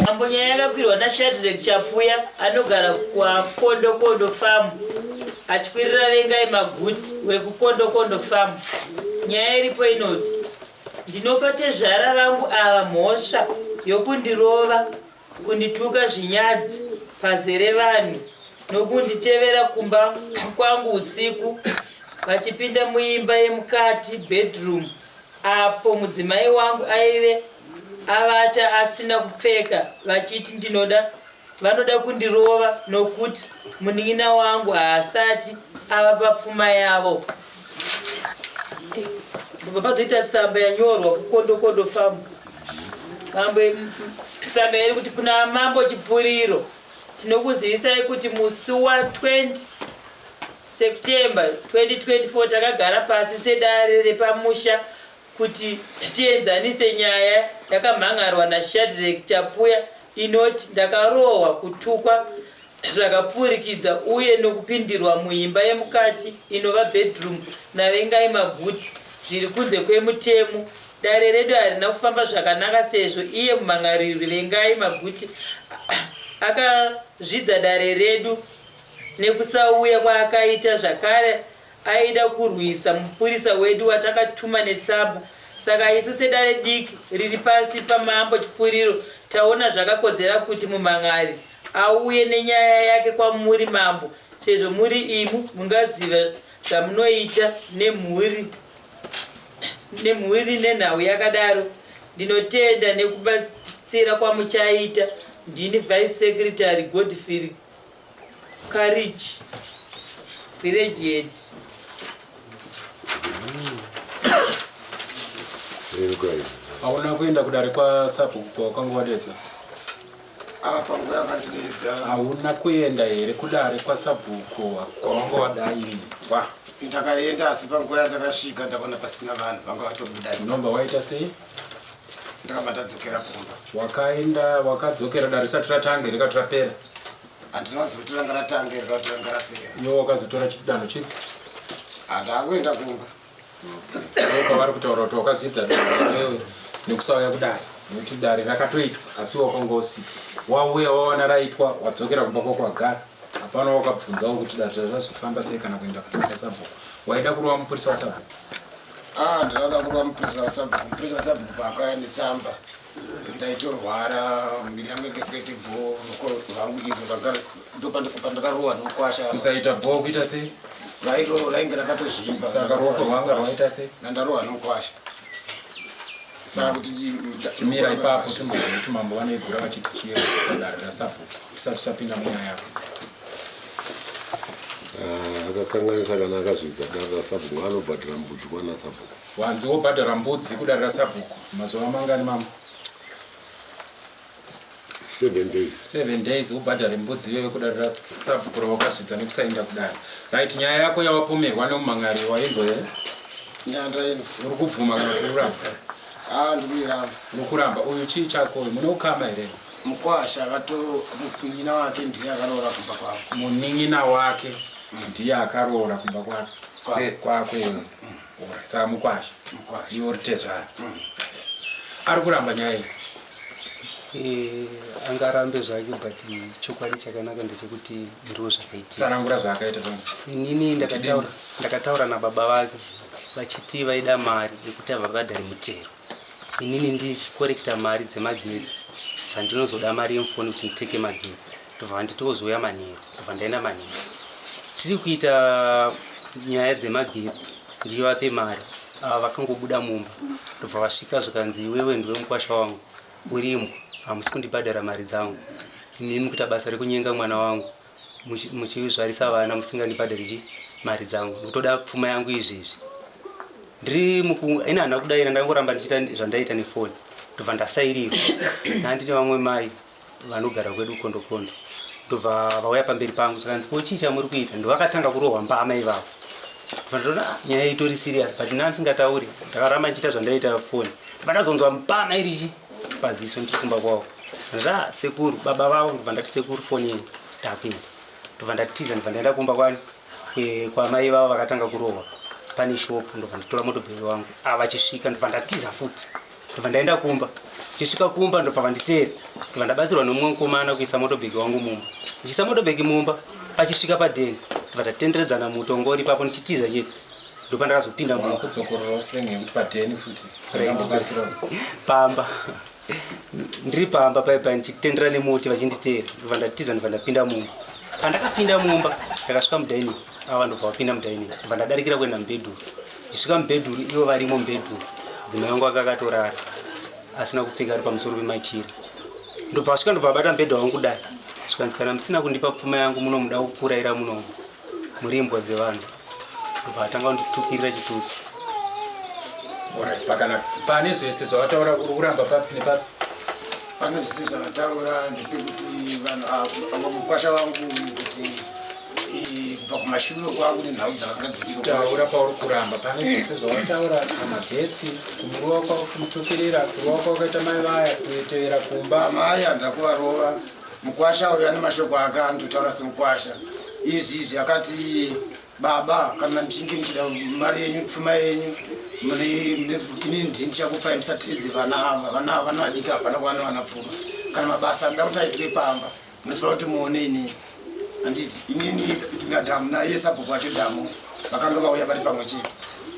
Mambo nyaya yakakwirwa naShadreck Chapuya anogara kwaKondokondo Farm achikwirira Vengai Maguti wekuKondokondo Farm. Nyaya iripo inoti ndinopa tezvara vangu ava mhosva yokundirova, kundituka zvinyadzi pazere vanhu nokunditevera kumba kwangu usiku vachipinda muimba yemukati bedroom apo mudzimai wangu aive avata asina kupfeka vachiti ndinoda vanoda kundirova nokuti munin'ina wangu haasati ava papfuma yavo. Ndobva pazoita tsamba yanyorwa kuKondokondo Farm. Mambo tsamba iri kuti kuna Mambo Chipuriro tinokuzivisai kuti musi wa 20 September 2024 takagara pasi sedare repamusha kuti tienzanise nyaya yakamhan'arwa naShadreck Chapuya inoti ndakarohwa, kutukwa zvakapfuurikidza uye nokupindirwa muimba yemukati inova bedroom naVengai Maguti zviri kunze kwemutemo. Dare redu harina kufamba zvakanaka sezvo iye mumhan'ariri Vengai Maguti akazvidza dare redu nekusauya kwaakaita zvakare Aida kurwisa mupurisa wedu watakatuma netsamba saka isu sedare diki riri pasi paMambo Chipuriro taona zvakakodzera kuti mumhan'ari auye nenyaya yake kwamuri mambo sezvo muri imu mungaziva zvamunoita nemhuri nemhuri nenhau yakadaro. Ndinotenda nekubatsira kwamuchaita. Ndini Vice Secretary Godfrey Courage village head. Hauna kuenda kudare kwasabhuku kwawakanga wadeedzwa? Ah, panguva yakandideedza. Hauna kuenda here kudare kwasabhuku kwawanga wadaidzwa? Ndakaenda asi panguva yandakasvika ndakaona pasina vanhu vanga vatobuda. Unomba waita sei? Ndakabva ndadzokera kumba. Wakaenda wakadzokera dare risati ratanga here kati rapera? Handina kuzoti ranga ratanga here kati ranga rapera. Iwe wakazotora chidanho chipi? Handakuenda kumba. Okay. Pavari kutaura kuti wakazvidza dare iwewe nekusauya kudare nekuti dare rakatoitwa asi wakanga usipo. Wauya wawana raitwa wadzokera kumba kwako wagara. Hapana wakabvunzawo kuti dare razofamba sei kana kuenda kudare rasabhuku. Waida kurova mupurisa wasabhuku? Ah, ndinoda kurova mupurisa wasabhuku. Mupurisa wasabhuku paakauya netsamba ndaitorwara miviri yangu yange isingaite bhoo ruoko rwangu irwo ndopandakarohwa nokwasha. Kusaita bhoo kuita sei? Rairo rainge rakatozvimba. Saka ruoko rwanga rwaita sei? Ndandarohwa nokwasha. Saka kuti timira ipapo timbozwa kuti mambo vanoigura vachiti chiyero dare rasabhuku tisati tapinda munyaya yako. Ah, akakanganisa kana akazvidza dare rasabhuku anobhadhara mbudzi kwana sabhuku. Wanzi wobhadhara mbudzi kudare rasabhuku mazuva mangani mambo? Seven days. Seven days ubhadhare mbudzi iyoyo kudare rasabhuku rawakazvidza nekusaenda kudare. Right, nyaya yako yawapomerwa nemumhan'ari wainzwa here? Nyaya ndainzwa. Uri kubvuma kana kuti uri kuramba? Ah, ndikuiramba. Uri kuramba. Uyu chii chako uyu? Mune ukama here? Mukwasha akato munin'ina wake ndiye akaroora kumba kwavo. Munin'ina wake ndiye akaroora kumba kwake. Kwakwe iwe. Alright, saka mukwasha. Mukwasha. Iwe uri tezvara. Ari kuramba nyaya iyi. Eh, angarambe zvake but chokwadi chakanaka ndechekuti ndiro zvakaitika. Tsanangura zvaakaita tonga. Inini ndakataura ndakataura nababa vake vachiti vaida mari yekuti avabhadhare mutero. Inini ndichikorekta mari dzemagetsi dzandinozoda mari yemufoni kuti nditeke magetsi ndobva vanditi wozouya manheru ndobva ndaenda manheru. Tiri kuita nyaya dzemagetsi ndichivape mari ava vakangobuda mumba ndobva vasvika zvikanzi iwewe ndiwe mukwasha wangu. Uri imbwa, hamusi kundibhadhara mari dzangu. Imimi kuita basa rekunyenga mwana wangu muchizvarisa vana musingandibhadhari chi mari dzangu. Ndikutoda pfuma yangu izvezvi. Ndiri muku ini handina kudaira ndangoramba ndichiita zvandaita nefoni. Ndobva ndasairirwa. Ndandine vamwe mai vanogara kwedu kondo kondo. Ndobva vauya pamberi pangu zvikanzi ko chii chamuri kuita? Ndovakatanga kurohwa mbama ivavo. Ndobva ndatoona ah, nyaya itori serious but ndanga ndisingatauri. Ndakaramba ndichiita zvandaita foni. Ndobva ndazonzwa mbama iri chi paziso ndiri kumba kwavo. Ndati ah sekuru baba vavo ndobva ndati sekuru foni yenyu ndakuenda. Ndobva ndatiza ndobva ndaenda kumba kwani kwamai vavo vakatanga kurohwa pane shop ndobva ndatora motobheki wangu avachisvika ndobva ndatiza futi ndobva ndaenda kumba ndichisvika kumba ndobva vanditeera ndobva ndabatsirwa nomumwe mukomana kuisa motobhegi wangu mumba ndichiisa motobhegi mumba achisvika padheni ndobva tatenderedzana mutongo uri ipapo ndichitiza chete ndopa ndakazopinda mumba kudzokorora slang yekuti padheni futi zvakambobatsira pamba ndiri pamba paya paya ndichitendera nemuti vachinditeera ndobva ndatiza ndobva ndapinda mumba pandakapinda mumba ndakasvika mudining ava ndobva vapinda mudining ndobva ndadarikira kuenda mubhedhuru ndichisvika mubhedhuru ivo varimo mubhedhuru dzimai wangu aka akatorara asina kupfeka ari pamusoro pemachira ndobva vasvika ndobva vabata mubhedha wangu kudai zvikanzi kana musina kundipa pfuma yangu muno muda kukuraira muno muri imbwa dzevanhu ndobva vatanga kunditukirira chitutsi Alright, pakanaka pane zvese zvawataura uri kuramba papi nepapi pane zvese zvavataura ndepekuti vanhu ava mukwasha wangu kuti kubva kumashure kwangu nenhau dzakanga dziriko taura pauri kuramba pane zvese zvawataura pamagetsi kumurova kwako kumutukurira kurova kwakaita mai vaya kutevera kumba amai handina kuvarova mukwasha uyu ane mashoko ake anototaura semukwasha izvi izvi akati baba kana muchinge muchida mari yenyu pfuma yenyu mune ini ndini ndichakupai musateedze vana ava vana ava vana vadiki hapana kwavanowana pfuma kana mabasa anoda kuti aitwe pamba munofanira kuti muone inini handiti inini nadhamu naiye sabhuku wacho dhamu vakanga vauya vari pamwe chete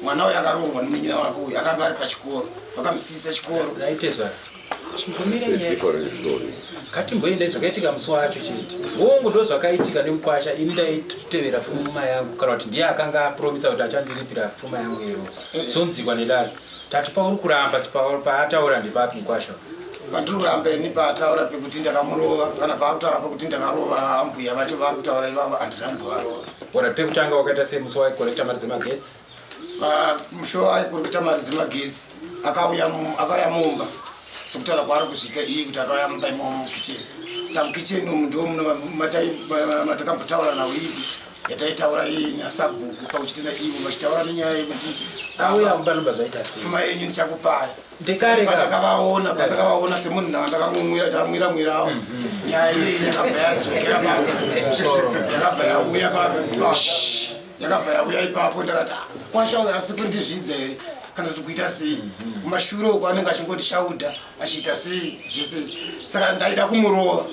mwana uyu akaroorwa nemunyina wake uyu akanga ari pachikoro vakamusiyisa chikoro aite zvake chimbomira It's a nyaya different story. ngatimboendai zvakaitika musi wacho chete hongu ndo zvakaitika nemukwasha ini ndaitevera pfuma yangu kana kuti ndiye akanga apromisa kuti achandiripira pfuma yangu iyo zonzikwa nedare tati pauri kuramba paataura ndepapi mukwasha Pandiri kuramba ini paataura pekuti ndakamurova kana paakutaura pekuti ndakarova ambuya vacho vari kutaura ivavo handina kumbovarova. Ora pekutanga wakaita sei musi waikorekta mari dzemagetsi? Musi waikorekta mari dzemagetsi akauya akauya mumba sekutaura kwaari kuzviita iye kuti akauya mumba imomo mukicheni. Sa mukicheni umu ndo muno matakambotaura nawo ipi yataitaura iyi nasabhuku pakuchitenda ivo vachitaura nenyaya yekuti auya mumba nobva zvaita sei? Pfuma yenyu ndichakupai. Ndekare ka. Pandakavaona, pandakavaona semunhu ndanga ndakangomwira, ndakamwira mwirawo. Nyaya iyi yakabva yadzokera papa. Yakabva yauya papa. Yakabva yauya ipapo ndakati "Ah, kwasha uyu asi kundizvidza here kana kuti kuita sei? Kumashure uko anenge achingondishauda achiita sei zvese izvi. Saka ndaida kumurova.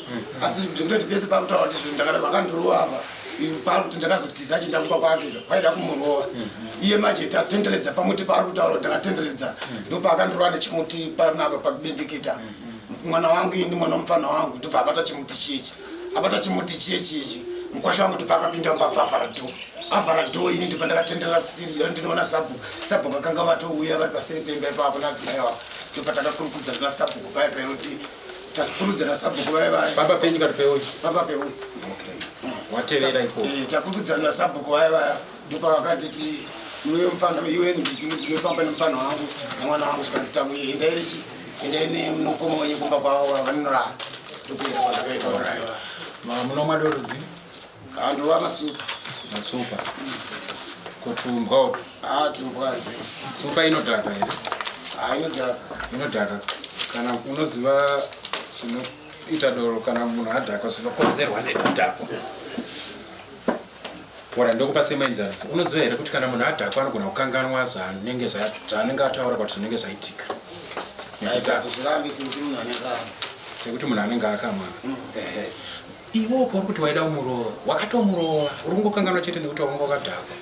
Asi zvekutoti pese pakutaura kuti zvinhu ndakada vakandirova apa. Paari kuti ndakazotiza achienda kumba kwake kwaida kumurova iye manje tatenderedza pamuti paari kutaura kuti ndakatenderedza ndopaakandirova nechimuti panapa pabendeketa mwana wangu ini mwana mupfana wangu ndobva abata chimuti chiyechi abata chimuti chiyechi ichi mukwasha wangu ndobva akapinda mumba abva avhara dhoo avhara dhoo ini ndobva ndakatenderera kusiri ndinoona sabhuku sabhuku akanga vatouya vari paseri pemba ipapo nadzimai wavo ndobva takakurukudzana nasabhuku paya paya kuti Tasikurudzira sabhuku vaya vaya. Baba penyu kana peuyi? Baba peuyi. Okay. Watevera ikoko. Eh, takurudzira nasabhuku vaya vaya. Ndipo vakatiti iwe mfana iwe ndinopamba nemfana wangu nemwana wangu zvikanzi takuye endai richi endai nemukoma wenyu kumba kwavo vanorara. Ndokuenda kwatakaita. Alright. Munomwa doro zii? Handova masupa. Masupa. Kutumbwa utu. Ah, tumbwa nje. Supa inodhaka here? Ah, inodhaka. Inodhaka. Kana unoziva zvinoita doro kana munhu adhakwa zvinokonzerwa nekudhakwa. Ora ndokupa semuenzaniso. Unoziva here kuti kana munhu adhakwa anogona kukanganwa zvaanenge zvaanenge ataura kuti zvinenge zvaitika. Zvirambi sekuti munhu anenge sekuti munhu anenge akamwa. Ehe. Iwe pauri kuti waida kumurova, wakatomurova, uri kungokanganwa chete nekuti wanga wakadhakwa.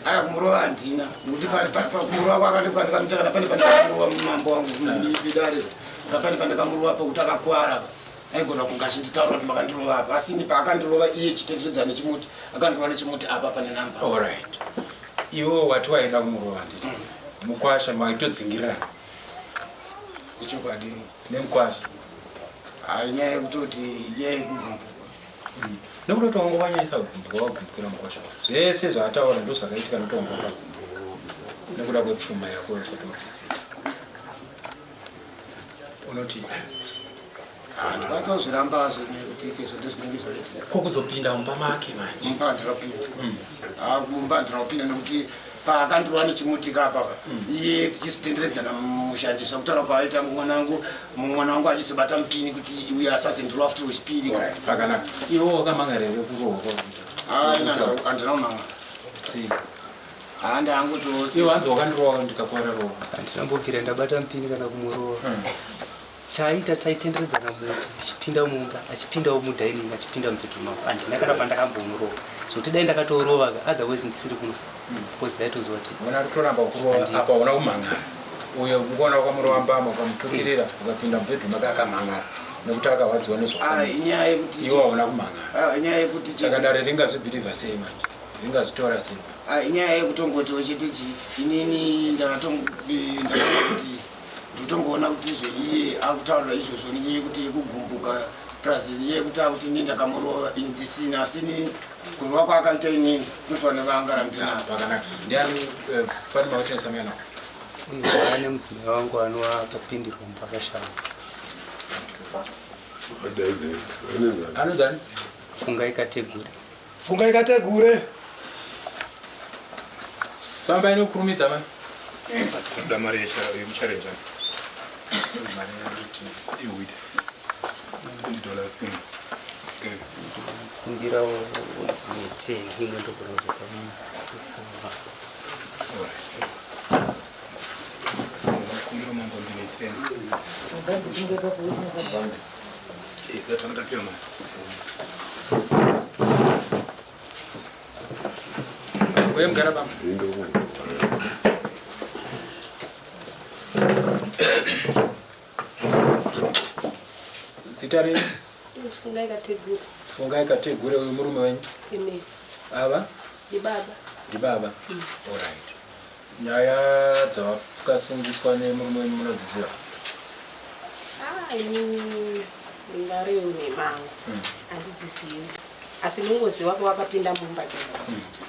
Aya kumurova handina nekuti kumurova kwakandikamita kana pane pandakamurova mambo wangu bidare kana pane pandakamurova pokuti akakwara aigona kunge achinditaura kuti makandirova apa asi ini paakandirova iye chitenderedza nechimuti akandirova nechimuti apa pane namba. Alright. Iwe wati waida kumurova handiti? Mukwasha maitodzingirirana. Ichokwadi. Nemukwasha. Hayi, nyaya yekutoti nyaya yekugumbuka. Nekuda kuti wanga wanyanyisa kugumbuka, wagumbukira mukwasha. Zvese zvaataura ndozvakaitika nekuti wanga wakagumbuka. Nekuda kwepfuma yako usati wabvisira. Unoti Handikwanisa kuzvirambazve nekuti sezvo ndozvinenge zvaitika. Ko kuzopinda mumba make manje? Mumba handina kupinda. Ah, mumba handina kupinda nekuti paakandirwa nechimuti kapapa iye tichizotenderedzana mumusha ndizvakutaura kwaaita mwana wangu, mwana wangu achizobata mupini kuti uye asazendirwa futi wechipiri. Alright, pakanaka. Iwe wakamangara here kurohwa kwako? Ah, ini handina kumangara. Sei? Ah, ndangotosi. Iwe hanzi wakandirova ndikakwara rohwa. Handinambobvira ndabata mupini kana kumurova. Chaita taitenderedzana muti tichipinda mumba, achipindawo mudining, achipinda mubedroom mangu. Handina kana pandakambomurova. Zvekuti dai ndakatorova ka, otherwise ndisiri kuno. Because ndaitoziva kuti Ona kutoramba kurova apa una kumhangara. Uyo ukuona wakamurova mbama ukamutukirira ukapinda mubedroom make akamhangara nekuti akarwadziwa Ah, nezvakaita. inyaya yekuti Iwe hauna kumhangara. Ah, inyaya yekuti Saka dare ringazvibhilivha sei manje? Ringazvitora sei? Ah, inyaya yekutongoti wechiti chi inini ndakaona kuti ndikutongoona kuti izvo iye akutaura izvozvo nenyaya yekuti yekugumbuka plus iye yekuti akuti ini ndakamurova ini ndisina, asi ini kurova kwaakaita inini kunotwa nevanga randinaro. Pakanaka. Ndiani pane mawitness amene? Ane mudzimai wangu anova akapindirwa mupakashama. Anonzi ani? Fungai Kategure. Fungai Kategure. Fambai nekukurumidza mai. Kuda mari yekucharenja. Iwitness. $20. Okay. Kumbirawo nete imwe ndogona kuzopa mutsamba. Alright. Kumbira mambo ndine 10. Eh, ndatanga ndapiwa mari. Uye mugara pamba. Zita renyu? Fungai Kategure. Fungai Kategure, uyu murume wenyu? Eme. Ava? Ndibaba. Ndibaba. Alright. Nyaya dzawakasungiswa nemurume wenyu munodziziva? Ah, ini ndingariyo nemangu. Handidzizivi. Asi ndingoziva pawakapinda mumba chete.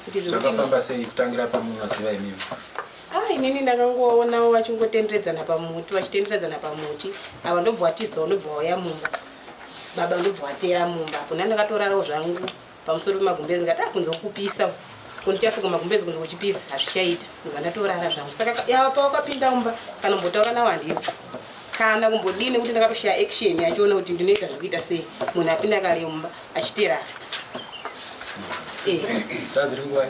Kuti zvekuti Zvakafamba sei kutangira pamunoziva imimi? Ah, inini ndakangoona vachingotenderedzana pamuti, vachitenderedzana pamuti. Ava ndobva watizawo, ndobva wauya mumba. Baba ndobva wateera mumba. Kuna ndakatorarawo zvangu pamusoro pemagumbezi, ndikati ah, kunze kukupisa. Kundichafuka magumbezi kunze kuchipisa, hazvichaita. Ndobva ndatorara zvangu. Saka yava pawakapinda mumba, kana kumbotaura nawo handiko. Kana kumbodini nekuti ndakatoshaya action yachiona kuti ndinoita zvekuita sei. Munhu apinda kare mumba achiteerara. Taziri nguva?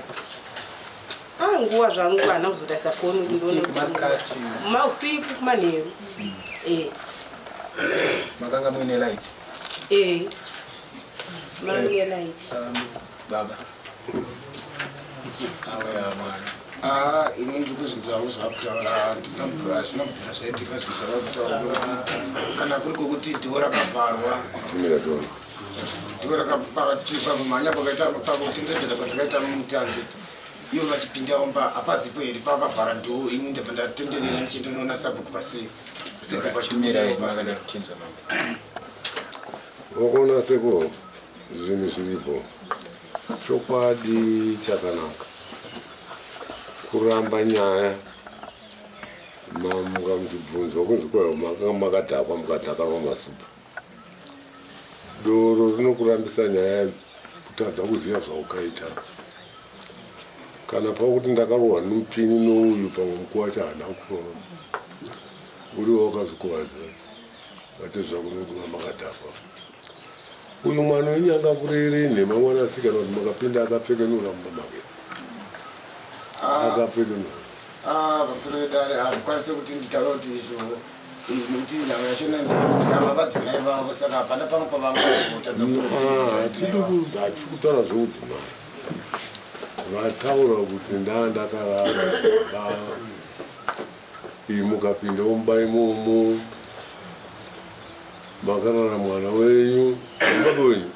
Ah, nguva zvangu hana kuzotarisa foni kuti ndione Usiku, kuti masikati? Mausiku kumanheru. Makanga muine light? Manga light. Baba. Awe mwana. Ah, ini ndiri kuzvinzwawo zvakutaura, hazvina kubvira zvaitika zvinhu zvakutaura nekuti kana kuri kwokuti dhoo rakavharwa, Tumira tona. Dhoo rakapamhanya pakaita pakutenderedzana kwatakaita mumutanzi, ivo vachipinda mumba hapazipo here pakavhara dhoo, ini ndabva ndatenderera ndichiendonoona sabhuku paseri. Chimirai makada kutinzwa mama. Wakaona sekuru zvinhu zviripo. Chokwadi chakanaka. Kuramba nyaya mamuka muchibvunzwa kunzi kwayo makanga makadhakwa, mukadhakanwa masupa. Doro rinokurambisa nyaya, kutadza kuziva zvaukaita. Kana pakuti ndakarohwa nomupini nouyu, pamwe mukuwacha haana kurova, uri wakazvikuvadza vate zvako nokuva makadhakwa. Uyu mwana wenyu angakurevere nhema mwanasikana kuti makapinda akapfekenura mumba make? Akapfekenura. Ah, pamusoro pedare, handikwanisi kuti nditaure kuti izvo nekuti nyama yachona ndeyekuti ava vadzimai vavo, saka hapana pamwe pavangotadza. Hatisi kutaura zveudzimai. Vataura kuti ndaa ndakarara iyi, mukapinda mumba imomo makarara mwana wenyu, baba wenyu.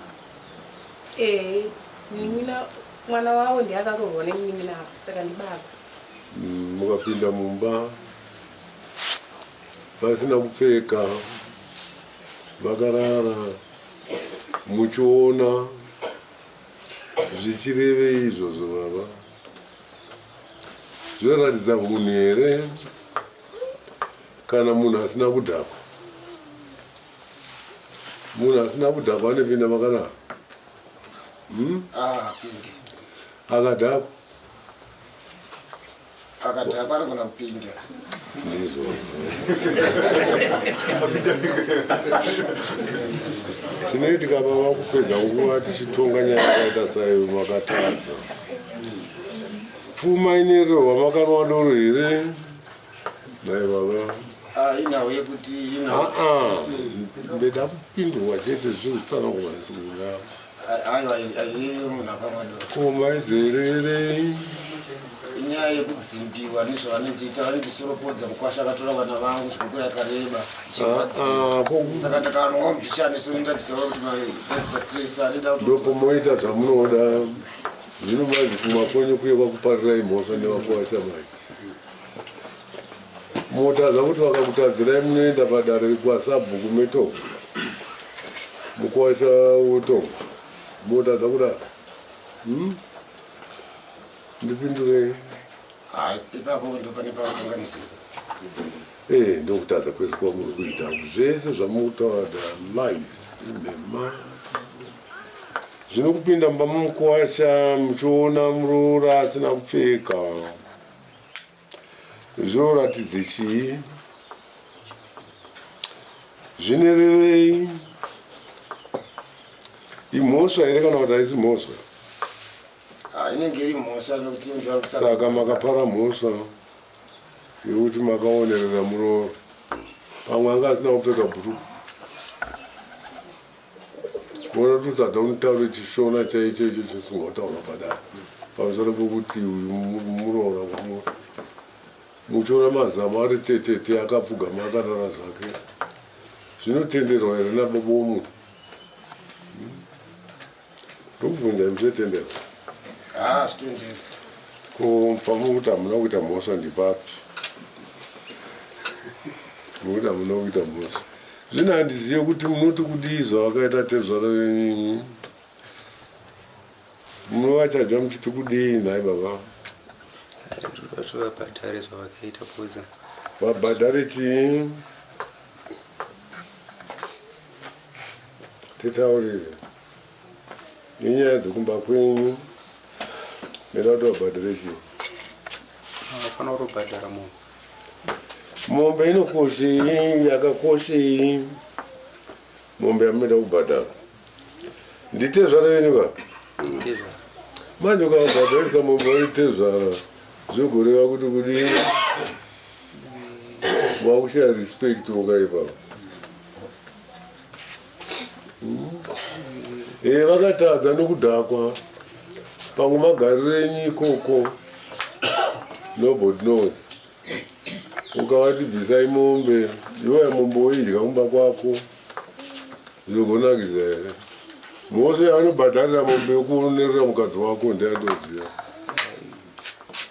Munin'ina mwana wavo ndiye akaroorwa nemunin'ina avo, saka ndibaba. Mukapinda mumba. Vasina kupfeka, vakarara, muchiona zvichirevei izvozvo baba? Zvinoratidza hunhu here kana munhu asina kudhakwa? Munhu asina kudhakwa anopinda makanaka? Hmm? Ah, pinde. Akadhakwa? Akadhakwa anogona kupinda. Ndizvo. Chinoitika baba kupedza nguva tichitonga nyaya yakaita saiyo makatadza. Pfuma inerohwa makanwa doro here? Nhai baba. Ah, inhau yekuti inhau. Ah ah. Ndeda kupindurwa chete zviri kutsanangurwa nzira. Aiwa, iye munhu akamwa doro. Ko maizererei? Inyaya yekudzimbiwa nezvavanondiita, vanondisuropodza mukwasha akatora vana vangu zvikuko yakareba. Ah, ah, Saka ndakanwa mbichani so ndabvisa kuti ndabvisa stress anida kuti ndopomoita zvamunoda. Zvino manje kumwa kwenyu kuye kwakuparirai mhosva nevakuwasha manje. Motadza kuti vakakutadzirai munoenda padare kwasabhuku metongo. Mukuwasha wotongo. Motadza kudaro. Hmm? Ndipindurei. Hai, ipapo ndopane pakakanganisika. Eh, ndokutadza kwese kwamuri kuita. Zvese zvamukutaura the lies, inhema. Zvino kupinda mumba memukuwasha muchiona muroora asina kupfeka zvinoratidze chii? Zvinerevei? Imhosva here kana kuti haisi mhosva? Ah, inenge iri mhosva nokuti Saka makapara mhosva yekuti makaonerera muroora pamwe anga asina kupfeka bhuruku. Kuona kuti usada unitaure chishona chaicho icho chisingautaurwa padare pamusoro pekuti uyu muroora kwamuri muchiona mazamu ari tetete akapfugama akarara zvake zvinotenderwa here nababa womunhu hmm? ndokubvunza imi zvinotenderwa ah, zvitenderwa ko pamuri kuti hamuna kuita mhosva ndipapi mukuti hamuna kuita mhosva Zvino handizive kuti munoti kudii zvavakaita tezvara venyu. Munovachaja muchiti kudii nhai baba? Vabhadhare zvavakaita poza. Vabhadhare chii? Titaurire. Inyaya dzekumba kwenyu. Meda kuti vabhadhare chii? Vanofanira kutobhadhara munhu. Mombe inokoshei yakakoshei mombe yamunoda kubhadhara nditezvara venyu ka manje ukavabhadharisa mombe vaitezvara zvogoreva kuti kudii wakushaya respect wakaipa hmm? Eh, vakatadza nokudhakwa pamwe magariro enyu ikoko nobody knows ukavati bvisai mombe iweya mombe woidya kumba kwako zvogonakisa here mhosva yaanobhadharira mombe yokuonerera mukadzi wako ndiandoziva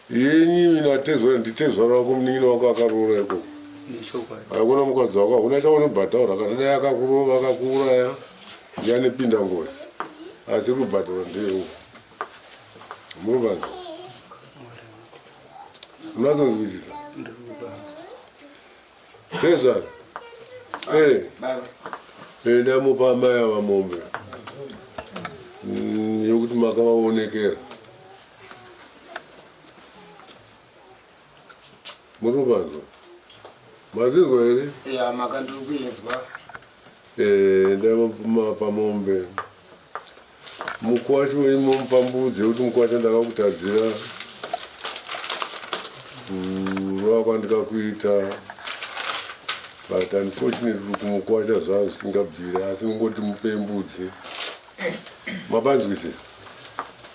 yenyimi natezvara nditezvara wako munin'ina wako akaroora ikoko hakuna mukadzi wako hakuna chaunobhadhaura kana dai akakurova akakuuraya ndianepinda ngozi asi kubhadharwa ndeiwo muruvanzi munazonzwisisa tezvara eh. eh, ndamupa amai ava mombe mm, yokuti makavaonekera Muri kupanzwa? Mazinzwa here? Ya, maka ndiri kuinzwa. Eh, ndamapa mombe. Mukwasha wenyu momupa mbudzi yekuti mukwasha ndakakutadzira. Kurova kwandikakuita. But unfortunately kumukwasha zvazvo zvisingabviri asi mungoti mupe mbudzi. Mapanzwisisa?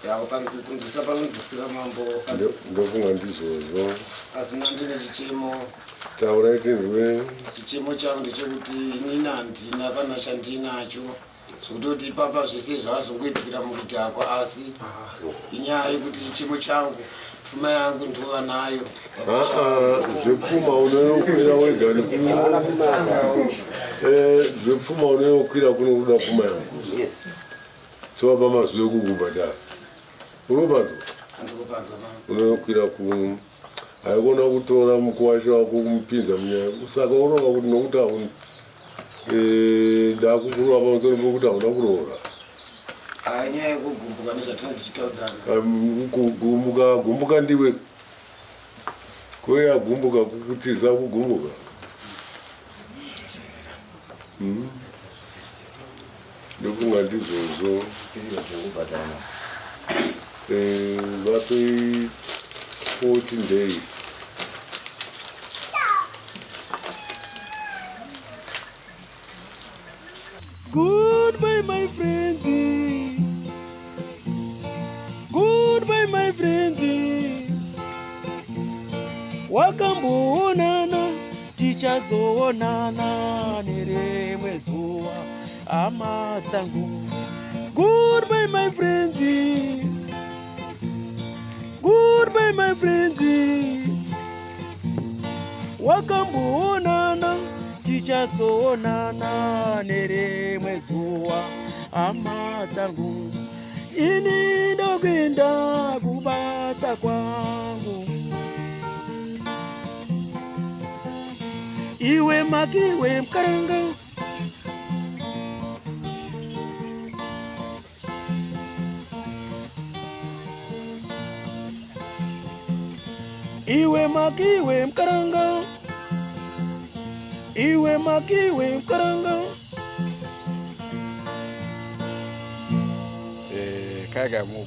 Kunzwisisa panonzwisira mambo. Ndofunga ndizvozvo. Asi ndine chichemo. Taurai tinzwe. Chichemo changu ndechekuti inini handina kana chandinacho zvekutoti ipapa zvese zvazongoitikira mukudhakwa asi inyaya yekuti chichemo changu. Pfuma yangu ndova nayo. Zvepfuma unoyokwira wega eh, zvepfuma unoyokwira kunokuda pfuma yangu. Tova pamazuva ekukubhadhara. Unopanzwa? Unoyokwira ku haikona kutora mukuwasha wako kumupinza munyaya. Saka uronga kuti nokuti hauna eh, ndakukurova pamusoro pekuti hauna kuroora. Hayi nyaya yekugumbuka nezvatinenge tichitaudzana. Gumbuka gumbuka ndiwe. Koya gumbuka kukutiza kugumbuka. Ndofunga ndizvozvo. Zvekubhadhara. Eh, vape 14 days. Goodbye my friends. Goodbye my friends. Wakamboonana tichazoonana nerimwe zuva hama dzangu. Goodbye my friends. Goodbye my friends. Wakamboonana tichazoonana nerimwe zuva hama dzangu. Ini ndokuenda kubasa kwangu. Iwe makiwe mkaranga. Iwe makiwe mkaranga. Iwe makiwe mkaranga. Eh, kaya mu